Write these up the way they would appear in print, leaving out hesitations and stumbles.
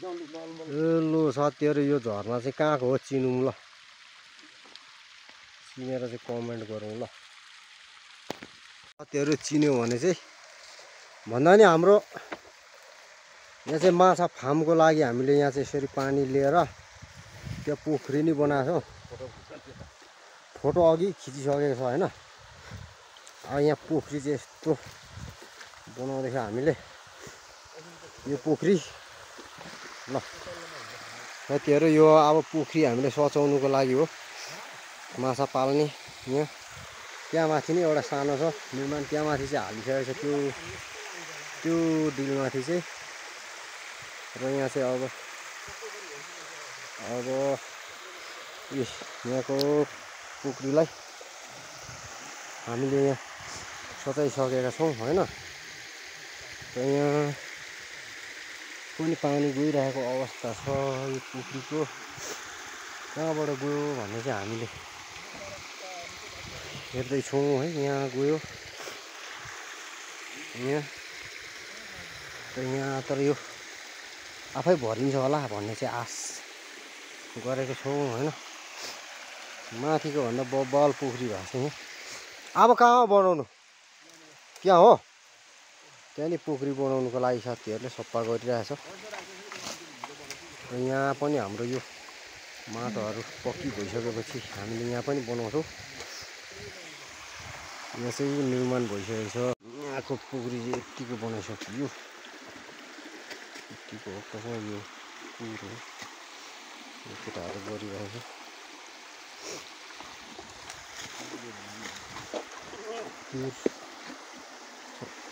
लु साथीहरु यो झरना चाहिँ कहाँको हो चिनौँ ल चिनेर चाहिँ कमेन्ट गरौँ ल साथीहरु चिन्यो भने चाहिँ भन्दा नि हाम्रो यहाँ चाहिँ माछा फार्मको लागि हामीले यहाँ चाहिँ यसरी पानी लिएर त्यो पोखरी नि बनाएको छौं फोटो अघि खिचिसकेको छ हैन अब यहाँ पोखरी चाहिँ यस्तो बनाउँदैछ हामीले यो पोखरी ल साथीहरु यो अब पोखरी हामीले सचाउनुको लागि हो माछा पाल्ने यहाँ त्यहाँ माथि नै एउटा सानो छ निर्माण त्यहाँ माथि चाहिँ हालिसकेको छ त्यो डिलमाथि चाहिँ र यहाँ चाहिँ अब यहाँको पोखरीलाई हामीले यहाँ सचाइसकेका छौं हैन र यहाँ पनि पानी गइरहेको अवस्था छ यो पोखरीको कहाँबाट गयो भन्ने चाहिँ हामीले हेर्दै छौं है यहाँ गयो यहाँ तर यो आफै भरिन्छ होला भन्ने चाहिँ आश गरेको छौं हैन माथिको भन्दा बब्बल पोखरी भएको छ यहाँ अब कहाँ बनाउनु त्यहाँ हो त्यहाँ नि पोखरी बनाउनुको लागि साथीहरुले सफा गरिरहेछ र यहाँ पनि हाम्रो यो माटोहरु पक्की भइसकेपछि हामीले यहाँ पनि बनाउँछौं यहाँ चाहिँ निर्माण भइसकेको छ यहाँको पोखरी चाहिँ यतिको बनाइसकियो यतिको हो कसो यो कुरो यो केटाहरु गरिरहेछ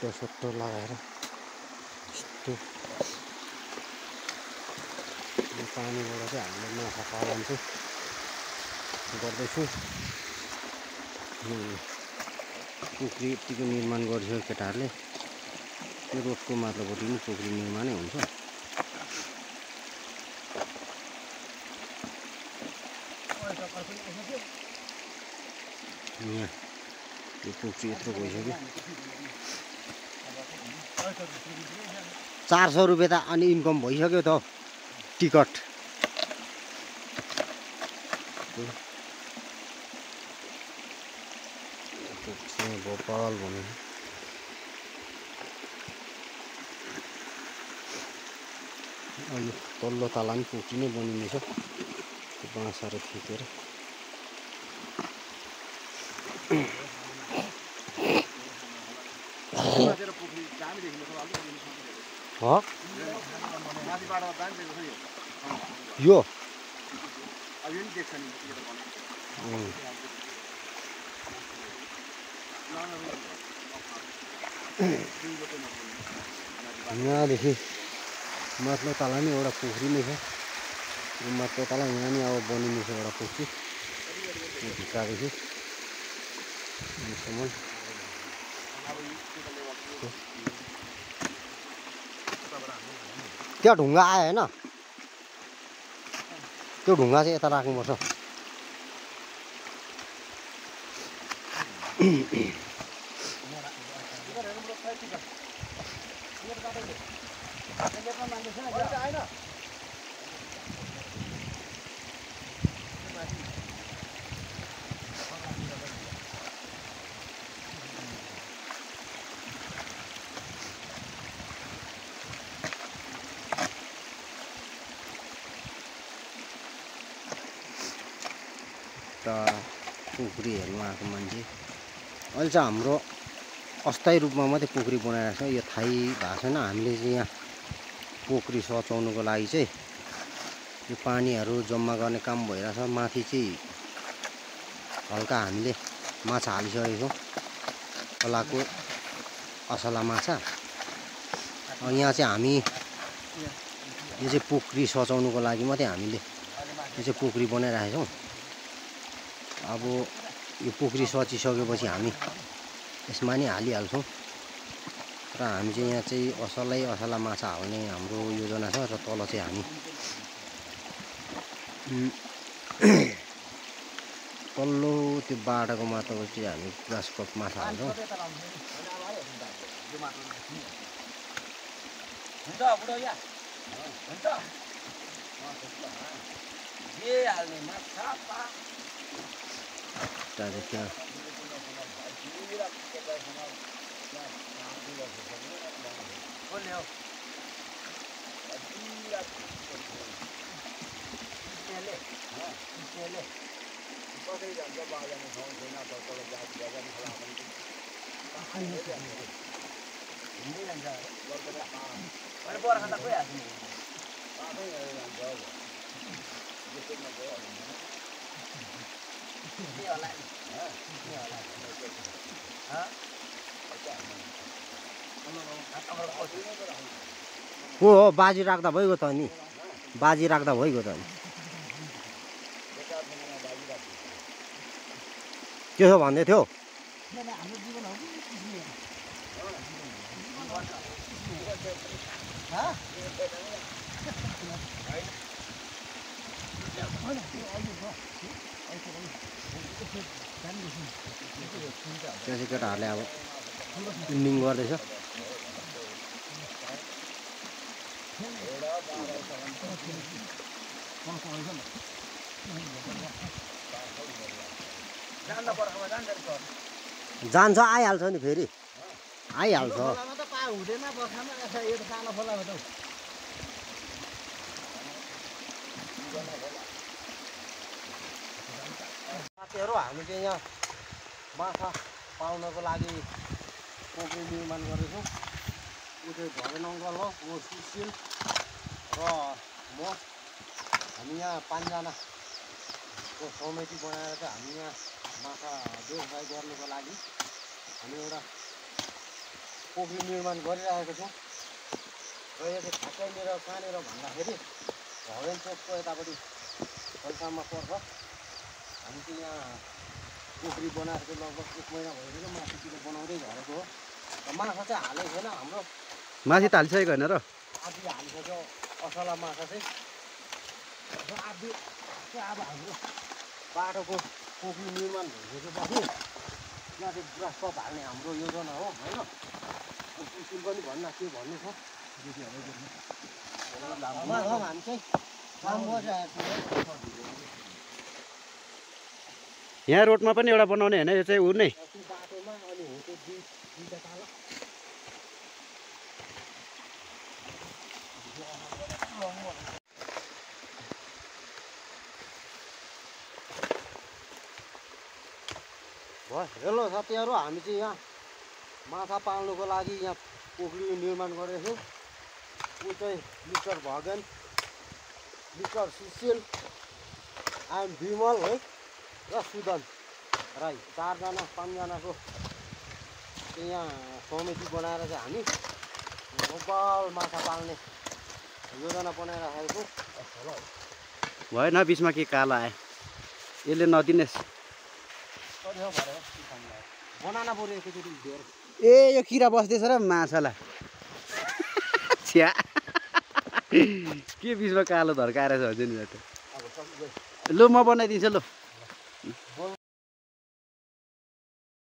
सट्ट लगाएर यस्तो यो पानीबाट चाहिँ हामीले माछा पालन चाहिँ गर्दैछौँ पोखरी यतिको निर्माण गरिसक्यो केटाहरूले त्यो रोडको माथिल्लोपट्टि पनि पोखरी निर्माणै हुन्छ यहाँ यो पोखरी यत्रो गइसक्यो 400 रुपैयाँ त अनि इन्कम भइसक्यो त टिकट गोपाल भन्नु अनि तल्लो तला पनि पोखरी नै बनिनेछ त्यो बाँसहरु खिचेर यो यहाँदेखि माथिल्लो तला नि एउटा पोखरी नै छ माथिल्लो तला यहाँ नि अब बनिने छ एउटा पोखरी भित्रदेखि यहाँसम्म त्यो ढुङ्गा आयो हैन त्यो ढुङ्गा चाहिँ यता राख्नुपर्छ पोखरी हेर्नु आएको मान्छे अहिले चाहिँ हाम्रो अस्थायी रूपमा मात्रै पोखरी बनाइरहेको छ यो थाहै भएको छैन हामीले चाहिँ यहाँ पोखरी सचाउनुको लागि चाहिँ यो पानीहरू जम्मा गर्ने काम भइरहेछ माथि चाहिँ हल्का हामीले माछा हालिसकेको छौं खोलाको असला माछा यहाँ चाहिँ हामी यो चाहिँ पोखरी सचाउनुको लागि मात्रै हामीले यो चाहिँ पोखरी बनाइरहेको छौं अब यो पोखरी सचिसकेपछि हामी यसमा नि हालिहाल्छौं र हामी चाहिँ यहाँ चाहिँ असला माछा हाल्ने हाम्रो योजना छ र तल चाहिँ हामी तल्लो त्यो बाटाको माटोमा चाहिँ हामी ग्रास कप माछा हाल्छौं हुन्छ जे हाल्ने माछा पा त्यहाँदेखि कसले हो कतै जान्छ बाजामा ठाउँ छैन तल जाति बजार हिँड्दै जान्छ बर्खा त खोइ हाल्छ आफै जान्छ को हो बाजी राख्दा भइगयो त नि बाजी राख्दा भइगयो त नि त्यसो भन्दै थियो त्यसै केटाहरूले अब इन्डिङ गर्दैछ जान्छ आइहाल्छ नि फेरि आइहाल्छ साथीहरू हामी चाहिँ यहाँ माछा पाउनको लागि पोखरी निर्माण गरेछौँ ऊ चाहिँ भरेन अङ्कल हो ऊ सुशील र म हामी यहाँ 5 जनाको समिति बनाएर चाहिँ हामी यहाँ माछा व्यवसाय गर्नुको लागि हामी एउटा पोखरी निर्माण गरिरहेको छौँ र यो चाहिँ ठ्याक्कैनिर कहाँनिर भन्दाखेरि भवेन चोकको यतापट्टि कलसामा पर्छ हामी चाहिँ यहाँ पोखरी बनाएर चाहिँ लगभग 1 महिना भइसक्यो माथितिर बनाउँदै झरेको हो र माछा चाहिँ हालेको छैन हाम्रो माथि त हालिसकेको होइन र आधी हालिसक्यो असला माछा चाहिँ र आधी चाहिँ अब हाम्रो बाटोको पोखरी निर्माण भइसकेपछि यहाँ चाहिँ ग्रास कप हाल्ने हाम्रो योजना हो होइन सुशील पनि भन्न के भन्नु छ हामी चाहिँ काम गरिरहेको छौँ यहाँ रोडमा पनि एउटा बनाउने होइन यो चाहिँ उ नै बाटोमा अनि हो त्यो दुईटा ताला भयो हेलो साथीहरू हामी चाहिँ यहाँ माछा पाल्नुको लागि यहाँ पोखरी निर्माण गरेको छौँ ऊ चाहिँ mister Bhagan mister Sushil and Bimal है र सुदन राई 4 जना 5 जनाको यहाँ समिति बनाएर चाहिँ हामी गोपाल माछा पाल्ने योजना बनाइराखेको छौँ भएन बिचमा के कालो आयो यसले नदिने बनाना पऱ्यो एकैचोटि धेर ए यो किरा बस्दैछ र माछालाई छ्या के बिचमा कालो धर्काएर छ नि ल म बनाइदिन्छु ल